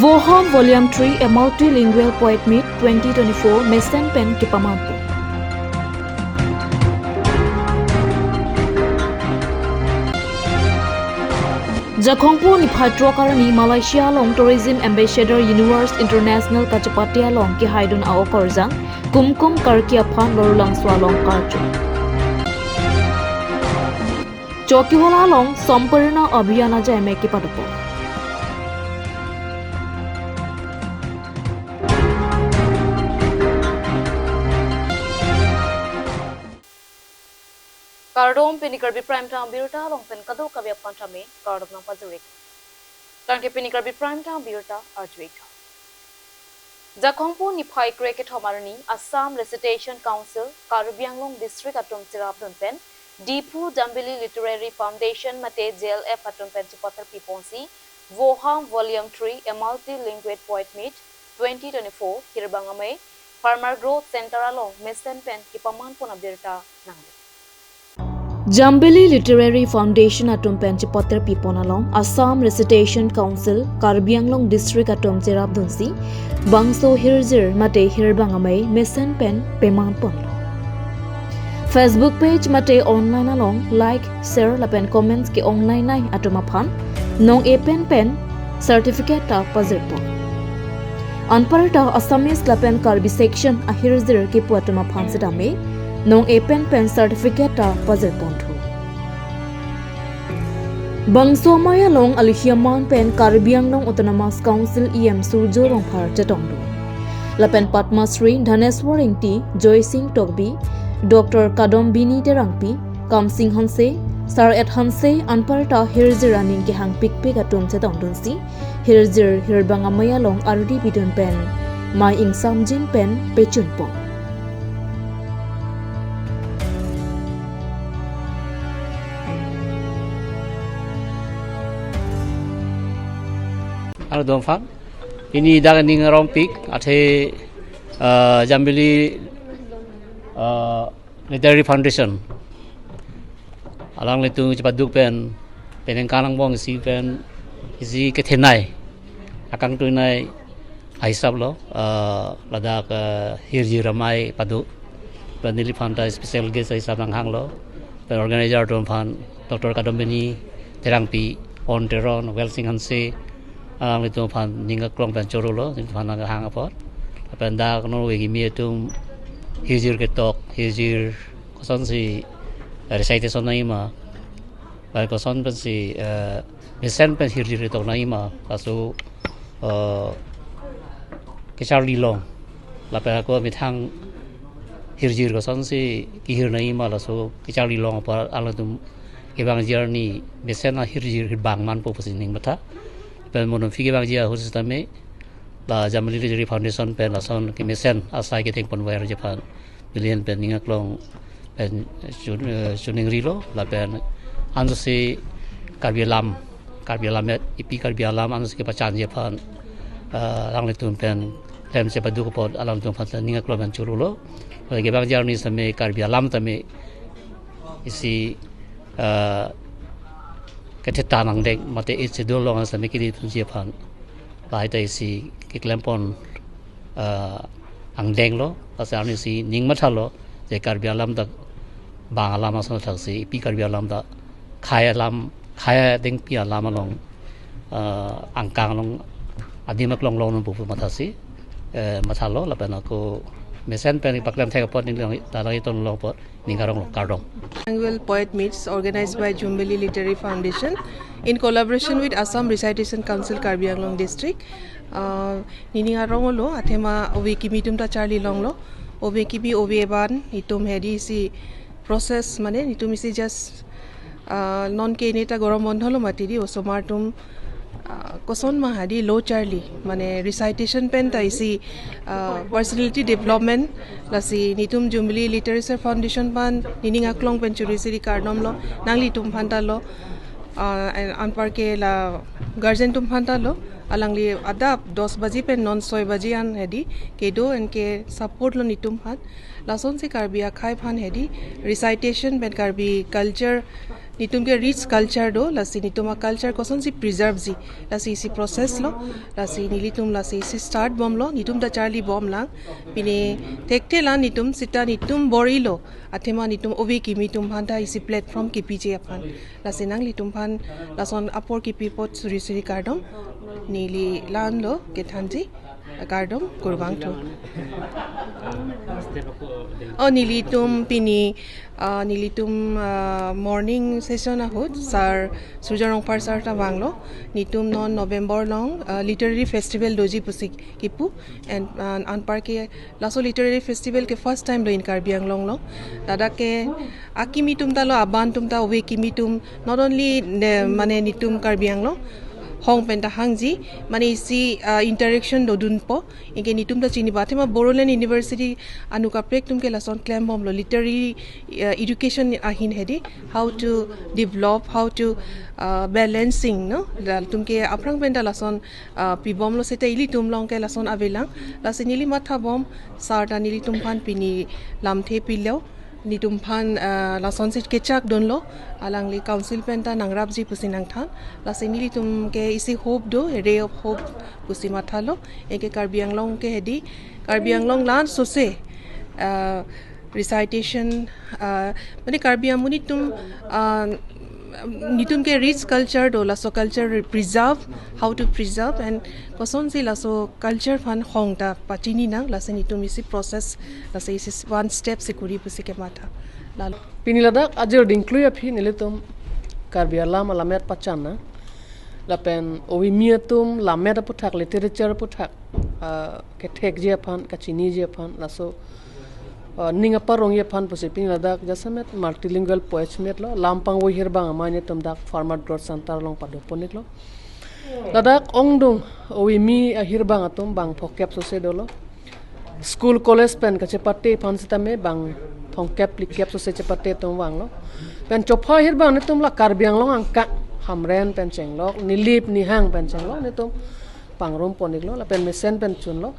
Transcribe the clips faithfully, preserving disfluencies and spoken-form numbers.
Voham Volume three, a multilingual poet meet twenty twenty-four mesen pen kepamanpo. Jakhongpo niphai throk arni Malaysia along Tourism Ambassador Universe International kachepate along kehaidun a-okorjang Kumkum Karki aphan Lorulangso along karcho. Chokihola along Sampoorna Abhiyan ajai me kepadopo. Kardom, pini Karbi Prime Time birta along pen kadokave aphan tame kardom nangpajir-ik. Tangte pini Karbi Prime Time birta arju-ik tha. Jakhongpo niphai krekethom arni Assam Recitation Council Karbi Anglong District atum cherapdun pen Diphu Jambili Literary Foundation mate J L F atum pen chepatharpi ponsi Voham Volume three, a multilingual poet meet twenty twenty-four Hirbang Amei Farmer Growth Center along mesen pen kepamanpon abirta nangli. Jambili Literary Foundation atum pen chepatharpi pon along Assam Recitation Council Karbi Anglong District atum cherapdunsi bangso hirjir mate hirbang amei mesen pen pemanponlo. Facebook page mate online along like, share lapen comments ke-ong nainai atum aphan nong-e pen pen certificate ta pajirpon. Anparta Assamese lapen Karbi section ahirjir kepu atum aphan setame nong-e pen pen certificate ta pajirponthu. Bangso amei along aluhi aman pen Karbi Anglong Autonomous Council E M Surjya Rongphar chetongdun. Lapen Padma Shri Dhaneswar Ingti, Joysing Tokbi, Doctor Kadambini Terangpi, Kamsing Hanse, Sar-et Hanse anparta hirjir aning kehangpikpik atum chetongdunsi hirjir hirbang amei along ardi pidun pen mei ingsamjin pen pechunpon. Ardom aphan, pini dak ning arongpik athe, eh, Jambili, eh, Literary Foundation alanglitum chepaduk pen, penang kanang bong isi pen, isi kethenei akangtui nei ahisap lo, eh, ladak, eh, hirjir amei pado. Pen neliphan ta special guest ahisap nanghanglo. Pen organizer atum aphan Doctor Kadambini Terangpi, Pon Teron, Welsing Hanse, alanglitum aphan ning aklong pen chorolo, neliphan nanghang apot. Pen dak non ove kimi atum hirjir ketok, hirjir kosonsi recitation nangji ma, bai koson pensi, eh, mesen pen hirjir ketok nangji ma, laso, eh, kecharli long. Lapen ako methang hirjir kosonsi kehir nangji ma, laso kecharli long apar alangtum kevangji arni mesen ahirjir hirbang manpo pusi ning matha. Pen mo non aphi kevangji ahut setame la Jambili Literary Foundation pen lason kemesen asai kethengpon verji aphan nelihin pen ning aklong pen chun-, eh, chuningrilo, lapen ansi Karbi alam, Karbi alam ya, epi Karbi alam ansi kepachanji aphan, eh, alanglitum pen klem chepaduk apot alanglitum aphan ning aklong pen chorolo. Lake kevangji arni setame Karbi alam tame isi, eh, ketheta angdeng mate Eighth Schedule along setame kidi thunji aphan lahai ta isi keklempon, eh, angdeng lo, lasi arnisi ning mathalo, je Karbi alam ta bang alam ason thaksi, epi Karbi alam ta khei alam, khei adengpi alam along, eh, angkang along adim aklong long nangpo pu mathasi, eh, mathalo, lapen ako mesen pen paklem thek apot ning lang, ta lang iton long apot ning aronglo, kardom. Annual Poet Meets organized by Jumbili Literary Foundation in collaboration with Assam Recitation Council Karbi Anglong District. Uh, neli ning aronglo, athema ove kimi atum ta charli longlo. Ove kimi ove aban, itum hedi isi process, mane itum isi just, uh, non ke neta gorom bondholo mati di, osomar atum, ah, koson ma hadi lo charli, mane recitation pen ta isi, ah, personality development, lasi netum Jumbili Literature Foundation aphan neli ning aklong pen churi siri kardom lo, nanglitum aphan ta lo, ah, and anparke la guardian atum aphan ta lo, alangli adap dos baji pen non soi baji an hedi kedo anke support lo netum aphan, lasonsi Karbi akhei aphan hedi recitation pen Karbi culture Netum ke rich culture do, lasi netum a-culture kosonsi preserve ji, lasi isi process lo, lasi nelitum lasi isi start bomlo, netum ta charlibomlang, pine thekthe la netum sita netum bor-ilo, athema netum ove kimi atum aphan ta isi platform kipiji aphan, lasi nanglitum aphan lason apor kipi apot suri suri kardom, neli la-anlo kethanji, kardom, kurvangthu. Oh, nelitum pini, ah, nelitum, ah, morning session ahut, Sir Surjya Rongphar Sir ta vanglo, netum non November along, ah, literary festival doji pusi kipu, and, ah, anparke laso literary festival ke first time lo in Karbi Anglong lo, ladak ke akimi atum ta lo, aban atum ta ove kimi atum, not only ne, mane netum Karbi Anglong hong pen ta hangji, mane isi, ah, interaction dodunpo, anke netum ta chinipo, athema Bodoland University anut kaprek atum ke lason klembomlo, literary, ah, education ahin hedi, how to develop, how to, ah, balancing, no? Latum ke aphrang pen ta lason, ah, pibomlo, seta ilitum along ke lason avelang, lasi neli mathabom, Sir ta nelitum aphan pini lamthe pilo, netum aphan, ah, lasonsi kechak dunlo, alangli council pen ta nangrapji pusi nangthan, lasi nelitum ke isi hope do, ray of hope pusi mathalo, anke Karbi Anglong ke hedi, Karbi Anglong la-an sose, ah, recitation, ah, mane Karbi amonit atum, ah, netum ke rich culture do, laso culture re-, preserve, how to preserve, and kosonsi laso culture aphan hong ta pachini nang, lasi netum isi process, lasi isi one step si kuri pusi kematha. Lalo. Pini ladak ajir dingklui aphi nelitum Karbi alam alamet pachan nang, lapen ove kimi atum lamet aputhak, literature aputhak, ah, kethekji aphan, kachiniji aphan, laso, ah, ning aparongji aphan pusi pini ladak jasemet multilingual poets meet lo, lam pangvo ahirbang amei netum dak Farmer Growth Center along padoponit lo. Ladak ongdung ove kimi ahirbang atum bang phokep sose dolo. School college pen kachepate aphan sitame bang thomkep phlikep sose chepate atum vanglo. Pen chopha ahirbang netum la Karbi Anglong angkang, Hamren pen chenglok, Nilip Nihang pen chenglok, netum pangrum pon-iklo, lapen mesen pen chunlo.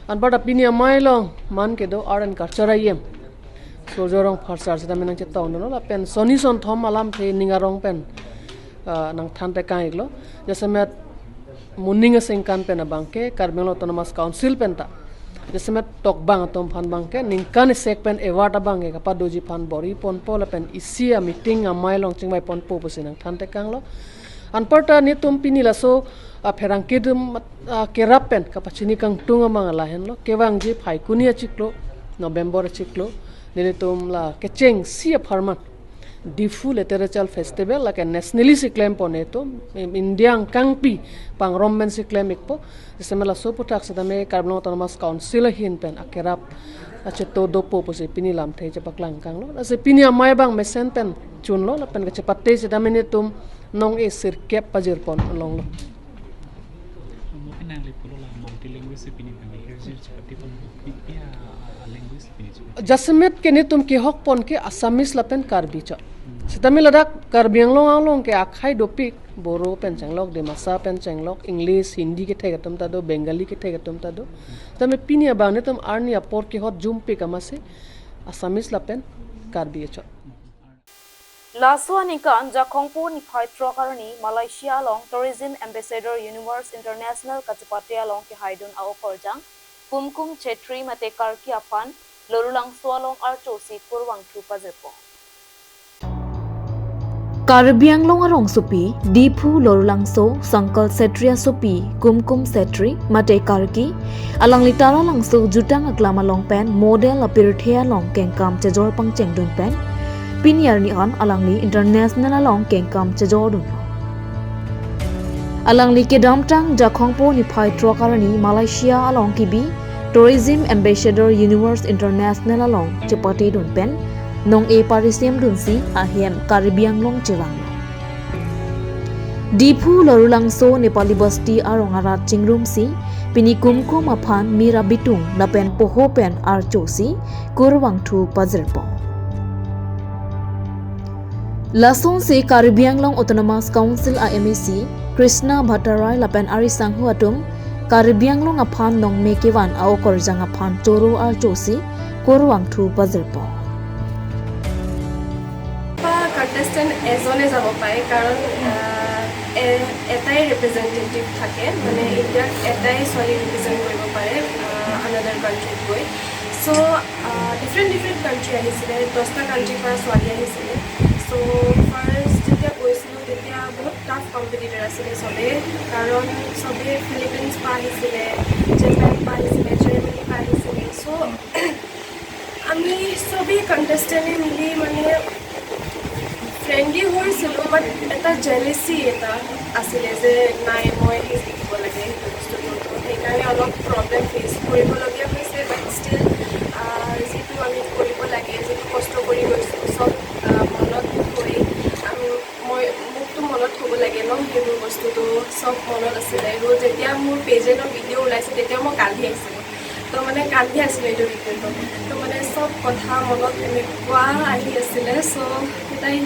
Anparta pini amei along man kedo art and culture ahem, Surjya Rongphar Sir sitame nangchetong dunlo, lapen soni sonthom alamthe ning arong pen, ah, nangthan tekang-iklo. Jasemet moning aningkan pen abangke Karbi Anglong Autonomous Council pen ta jasemet tokbang atum aphan abangke ningkan isi pen award abangke kapadoji aphan bor-iponpo, lapen isi a-meeting amei along chingvaiponpo pusi nangthan tekanglo. Anparta netum pini laso, ah, pherangke atum, ah, kerap pen kapachini kangtung amang lahenlo, kevangji Phaikuni achiklo, November achiklo, nelitum la kechengsi apharman Diphu Literature Festival lake nationally si klempon, netum India angkangpi pangrum pen si klem-ikpo. Jasemet laso aputhak sitame Karbi Anglong Autonomous Council ahin pen akerap acheto dopo pusi pini lamthe chepaklang kanglo. Lasi pini amei abang mesen pen chunlo, lapen kachepate sitame netum nong-e sirkep pajirpon longlo. Mo pinang le pulo la multi language si pini bang hirjir chepatepon, pi-, pi a, a, language si pini chepate. Jasemet ke netum kehokpon ke Assamese lapen Karbi chot. Sitame ladak Karbi Anglong along ke akhei dopik, Boro pen chenglok, Dimasa pen chenglok, English, Hindi kethek atum ta do, Bengali kethek atum ta do. Sitame pini abang netum arni apor kehot jumpik amatsi Assamese lapen Karbi chot. Laso aningkan Jakhongpo niphai throk arni Malaysia along Tourism Ambassador Universe International kachepate along kehaidun a-okorjang Kumkum Chetri mate Karki aphan Lorulangso along archo si kurvangthu pajirpo. Karbi Anglong arongsopi, Diphu Lorulangso, Sangkal Chetri asopi, Kumkum Chetri, mate Karki, alangli Taralangso jutang aklam along pen model apirthe along kengkam chejor pangchengdun pen, pini arni an alangli international along kengkam chejordun. Alangli kedamtang Jakhongpo niphai throk arni Malaysia along kebi Tourism Ambassador Universe International along chepatedun pen nong-e parisemdunsi ahem Karbi Anglong chevanglo. Diphu Lorulangso Nepali Basti arong arat chingrumsi pini Kumkum aphan mir abitung lapen poho pen archo si kurvangthu pajirpo. Lasonsi Karbi Anglong Autonomous Council a-M A C Krishna Bhattarai lapen ari sangho atum Karbi Anglong aphan nongme kevan a-okorjang aphan choro archo si kurvangthu pajirpo. Contestant এজনে যাব পাৰে, কাৰণ আহ, এ- এটাই ৰিপ্ৰেজেণ্টেটিভ থাকে, মানে ইণ্ডিয়াক এটাই ছোৱালী ৰিপ্ৰেজেণ্ট কৰিব পাৰে আনাডাৰ কাণ্ট্ৰিত গৈ। চ' ডিফাৰেণ্ট ডিফাৰেণ্ট কাণ্ট্ৰি আহিছিলে, দহটা কাণ্ট্ৰিৰ পৰা ছোৱালী আহিছিলে। চ' ফাৰ্ষ্ট যেতিয়া গৈছিলোঁ, তেতিয়া বহুত টাফ কম্পিটিটৰ আছিলে চবেই, কাৰণ চবেই ফিলিপিনছ পৰা আহিছিলে, জাপান পৰা আহিছিলে, জাৰ্মানী পৰা আহিছিলে। চ' আমি চবেই কণ্টেষ্টেণ্টে মিলি মানে ফ্ৰেণ্ডলি হৈছিলোঁ, বাট এটা জেলেচি এটা আছিলে যে নাই, মই সেই জিকিব লাগে সেইটো বস্তুটো। তো সেইকাৰণে অলপ প্ৰব্লেম ফেচ কৰিবলগীয়া হৈছে, বাট ষ্টিল যিটো আমি কৰিব লাগে, যিটো কষ্ট কৰি গৈছোঁ, চব আহ, মনত থৈ আমি মই মোকতো মনত থ'ব লাগে ন, সেইবোৰ বস্তুটো চব মনত আছিলে। আৰু যেতিয়া মোৰ পেজেণ্টৰ ভিডিঅ' ওলাইছে, তেতিয়া মই কান্দি আছিলোঁ। তো মানে কান্দি আছিলোঁ এইটো ভিডিঅ'টো। তো মানে চব কথা মনত এনেকুৱা আহি আছিলে। চ' সেইটাই।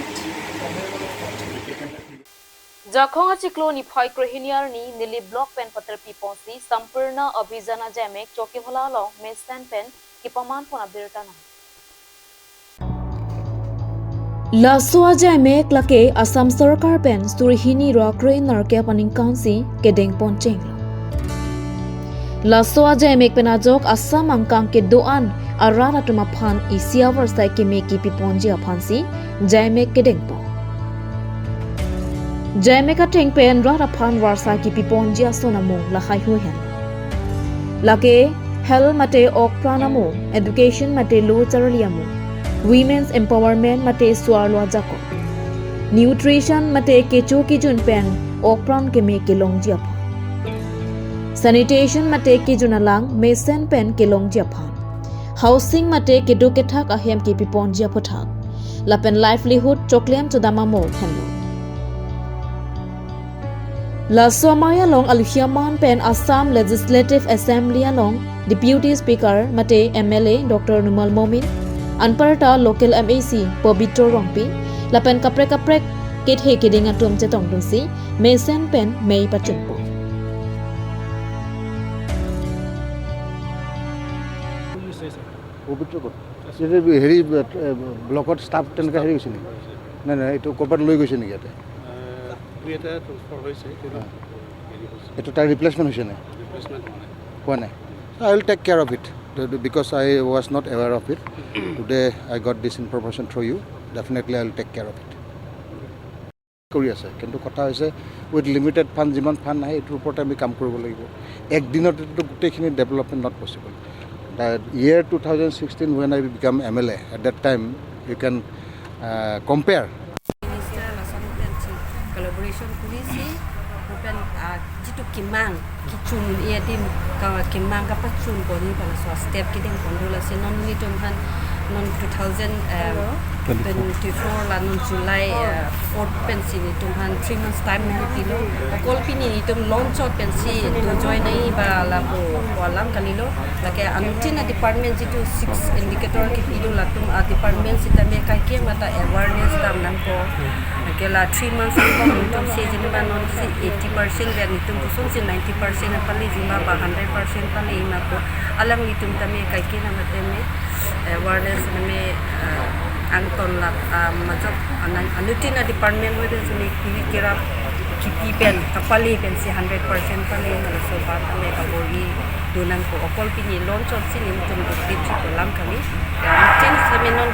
Jakhong achiklo niphai krehini arni Nilip Block pen paterpi ponsi Sampoorna Abhiyan ajaimek Chokihola along mesen pen kepaman pon abirta nang. Laso ajaimek lake Assam Sorkar pen suri hini ra kre-nerkep aningkan si kedeng pon chenglo. Laso ajaimek pen ajok Assam angkang kedo-an arat atum aphan isi avarsai keme kipi ponji aphan si jaimek kedeng pon. Jaimek ateng pen rat aphan varsai kipi ponji ason amung lahai hu hen. Lake health mate okpran amo, education mate lo charli amo, women's empowerment mate suarlo ajakong, nutrition mate kecho kejun pen okpran keme kelongji aphan, sanitation mate kejun alang mesen pen kelongji aphan, housing mate kedo kethak ahem kipi ponji aphuthak, lapen livelihood choklem chodam amo henlo. Laso amei along aluhi aman pen Assam Legislative Assembly along Deputy Speaker mate M L A Doctor Numal Momin, anparta local M A C Pabitra Rongpi, lapen kaprek kaprek kethe keding atum chetongdunsi mesen pen mei pachun pon. পবিত্ৰ ক'ত? এইটো হেৰি, এ, ব্লকত ষ্টাফ তেনেকৈ হেৰি হৈছে নেকি? নাই, নাই, এইটো ক'ৰবাত লৈ গৈছে নেকি ইয়াতে? আহ, দুই এটা ট্ৰেন্সফাৰ হৈছে, কিন্তু অ। হেৰি হৈছে। এইটো তাৰ ৰিপ্লেচমেণ্ট হৈছে নাই? ৰিপ্লেচমেণ্ট হোৱা নাই। হোৱা নাই। I will take care of it because I was not aware of it. Today I got this information through you. Definitely I will take care of it. কৰি আছে, কিন্তু কথা হৈছে উইথ লিমিটেড ফাণ্ড যিমান ফাণ্ড আহে এইটোৰ ওপৰতে আমি কাম কৰিব লাগিব। একদিনতেতো গোটেইখিনি development not possible. The year two thousand sixteen when I become M L A, at that time you can, uh, compare. Minister lason pen si collaboration kuri si, pen, ah, jitu kimang, kichun, iya din ka kimang kapachun pon ni pala so step kedeng pon dolo si non nelitum aphan non two thousand, eh, twenty-four la non July, eh, fourth pen si nelitum aphan three months time nangpilo. Okol pini nelitum launch out pen si do join nai ba lapu alam kalilo. Lake anuttin a department jitu six indicator kipi do latum a department sitame kaike mata awareness dam nangpo. Lake la three months nangpo nelitum si jini ba non si eighty percent pen nelitum puson si ninety percent pali jima ba hundred percent pali ima ko. Alanglitum tame kaike na mate me awareness me, eh, angton la, ah, majok anang anuttin a department wede sini kiri kira kipi pen kapali pen si hundred percent pali na so ba tame kabor-i do nangpo. Okol pini launch out si nelitum dukdip si kolam kami. Ya, anuttin sitame non,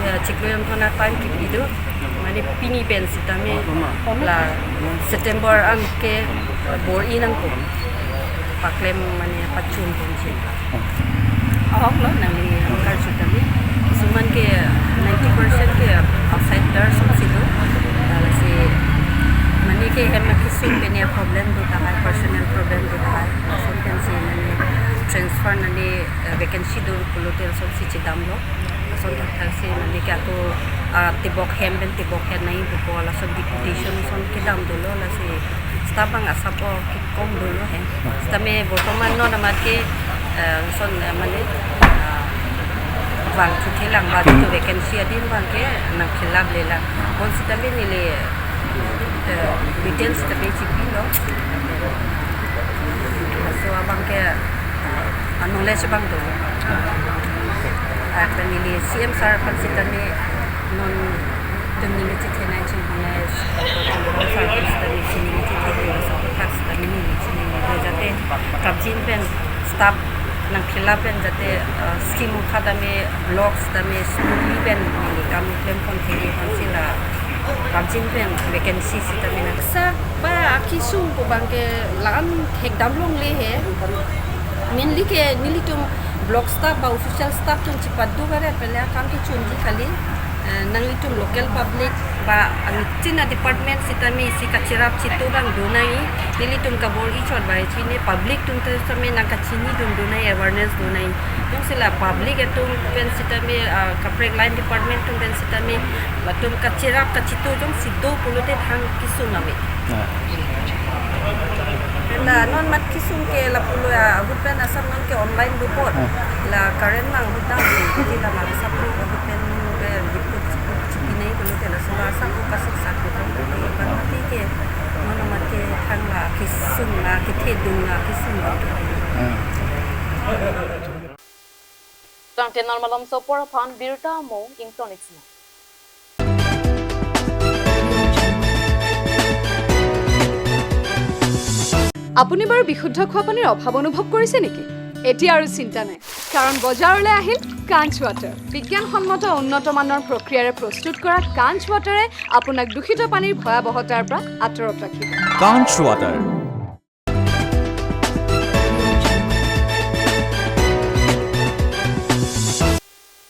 ya, chiklo yong thona time kipi do. Mane pini pen sitame la September an ke bor-i nangpo. Paklem mane pachun pon si. Ahok lo nangli karju tame. Suman ke ninety percent ke outsider ason si do. Lasi mane ke hem na kisun pen ya problem do tahai, personal problem do tahai. Lason pen si mane transfer nangli, eh, vacancy do pulote lason si chedam lo. Lason thakthak si mane ke ako, ah, tibok hem pen tibok hem nai bupo lason deputation son kedam dolo lasi staff abang asap o kikom dolo he. Sitame bortoman non amat ke, eh, son, eh, mane, ah, vang thuthe lang ba jitu vacancy adin abang ke nang fill up le lang. Bonsitame neli, eh, details sitame chipilo. So abang ke, ah, knowledge abang do. Ah, pen neli C M sir aphan sitame non Neli chethenei chinghonei, service ta neli chinine chethe, laso aphuthak sita neli chinine, jate kapjin pen staff nangkhela pen jate, uh, scheme kha tame, blocks tame smoothly pen neli kam klem pon thekji aphansi la kapjin pen vacancy sitame nang. Sa ba akesung ko abangke la-an thekdam longle he. Mainly ke nelitum block staff ba official staff atum chipadu kare pele akam ke chunji kali. Eh, nanglitum local public ba amitin a department sitame isi kacherap chitu abang donai, nelitum kabor-i chot ba chini public atum sitame nangkachinidun donai, awareness donai. Jongsi la public atum pen sitame, ah, kaprek line department atum pen sitame latum kacherap kachitu jongsi do pulote thang kesung ame. Ah. La non mat kesung ke lapulo ya, ahut pen asap non ke online do apot. Ah. La current nang ahut dam, jadi la mang asap lo ahut pen ke report chipinai pulote laso la asap lo kasik sak lo. Ban mati ke non mat ke thang la kesung la kethedung la kesung la. Ah. Tangte non malom sopor aphan birta mo ington iksin. আপুনি বাৰু বিশুদ্ধ খোৱা পানীৰ অভাৱ অনুভৱ কৰিছে নেকি? এতিয়া আৰু চিন্তা নাই, কাৰণ বজাৰলৈ আহিল কাঞ্চ ৱাটাৰ। বিজ্ঞানসন্মত উন্নত মানৰ প্ৰক্ৰিয়াৰে প্ৰস্তুত কৰা কাঞ্চ ৱাটাৰে আপোনাক দূষিত পানীৰ ভয়াৱহতাৰ পৰা আঁতৰত ৰাখিব। Kanch Water.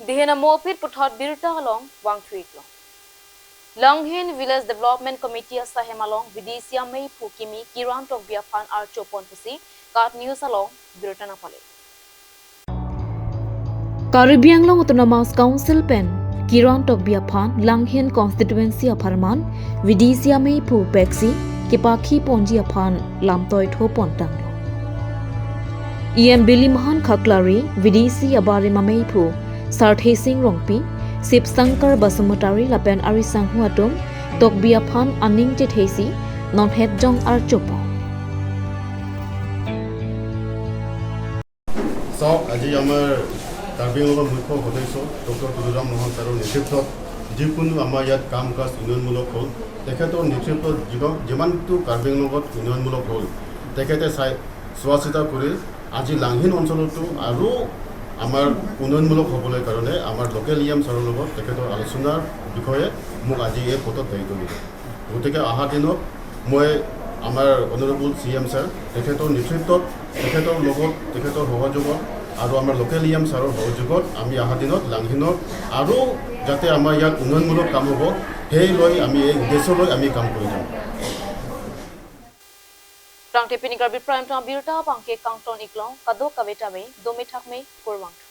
Dihen amo aphi puthot birta along vangthuiklong. Langhin Village Development Committee asahem along V D C ameiphu kimi Kiran Tokbi aphan archopon pusi KAT News along birta nangpale. Karbi Anglong Autonomous Council pen Kiran Tokbi aphan Langhin constituency apharman V D C ameiphu peksi kepakhi ponji aphan lamtoi thopon tanglo. E M Bilimhan Khaklari, V D C abarim ameiphu Sarthe Sing Rongpi, Sip Sankar Basumatary lapen ari sangho atum Tokbi aphan aning chethesi non het jong archopon. চাওক, আজি আমাৰ কাৰ্বি আংলঙৰ মুখ্য সদস্য ডক্টৰ তুলিৰাম মোহন ছাৰৰ নেতৃত্বত যিকোনো আমাৰ ইয়াত কাম কাজ উন্নয়নমূলক হ'ল, তেখেতৰ নেতৃত্বত যিমান, যিমানটো কাৰ্বি আংলঙত উন্নয়নমূলক হ'ল, তেখেতে চাই চোৱা চিতা কৰি আজি লাংহিন অঞ্চলতো আৰু আমাৰ উন্নয়নমূলক হ'বলৈ কাৰণে আমাৰ লোকেল ই এম ছাৰৰ লগত তেখেতৰ আলোচনাৰ বিষয়ে মোক আজি এই পদত দায়িত্ব দিলে। গতিকে অহা দিনত মই আমাৰ অনাৰেবল চি এম ছাৰ, তেখেতৰ নেতৃত্বত, তেখেতৰ লগত, তেখেতৰ সহযোগত আৰু আমাৰ লোকেল ই এম ছাৰৰ সহযোগত আমি অহা দিনত লাংহিনত আৰু যাতে আমাৰ ইয়াত উন্নয়নমূলক কাম হ'ব, সেই লৈ আমি, এই উদ্দেশ্য লৈ আমি কাম কৰি যাম। Tangte pini Karbi Prime Time birta abangke kangton iklong, kadokave tame dome thakme, kurvangthu.